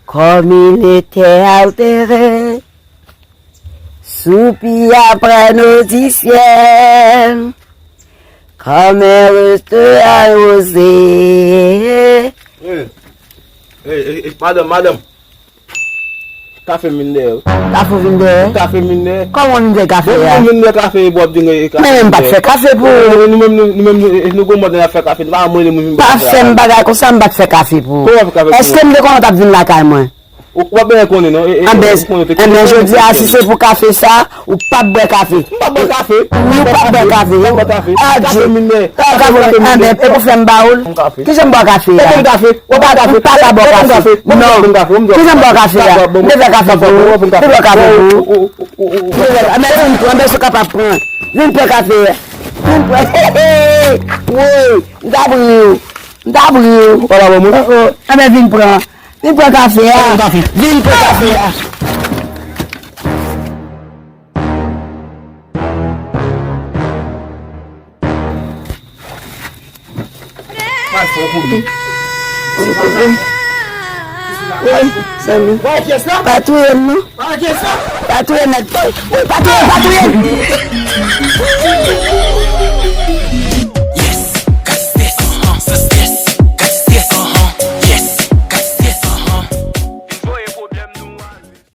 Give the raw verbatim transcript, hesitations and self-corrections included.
Comme il était altéré, soupir après nos ciel, comme un restaurant rosé. Hey, hey, hey, hey, madam, madam. Kafe m vin dèyè. Kafe w vin dèyè? Kafe m vin dèyè. Kòman w vin dèyè kafe a? Mwen vin dèyè kafe epi w ap di m e kafe. Men m pa t fè kafe pou ou. Nou menm, nou menm, nou menm, nou, nou gon mòd nan fè kafe. Pa mwen de moun vin. Pa fè m bagay konsa, m pa t fè kafe pou ou. Kòman w fè kafe pou mwen? Èske m te konnen w t ap vin lakay mwen? Ou pa byen konnen non. Anben, anben, jodi a, si se pou kafe sa, ou p ap bwè kafe. M p ap bwè kafe. Wi, ou p ap bwè kafe. M p ap bwè kafe. Adye. Kafe m vin dèyè. Kafe, kafe m vin dèyè. Anben, e pou fè m ba ou l? Kijan m bwè kafe a? Ou pa ka bwè kafe. Non. Kijan m bwè kafe a? M te fè kafe pou ou. M te fè kafe pou ou. Anben, vin pran, anben, si w kapab pran. Vin pran kafe a. Vin pran. Woy, m ta pri w. M ta pri w. Ou pa ba moun? Oh, oh. Anben, vin pran. Vin pran kafe a. Vin pran kafe. Vin pran kafe a. Woy, zanmi. Pa touye m non. Pa touye m nèg. Woy, pa touye m, pa touye m.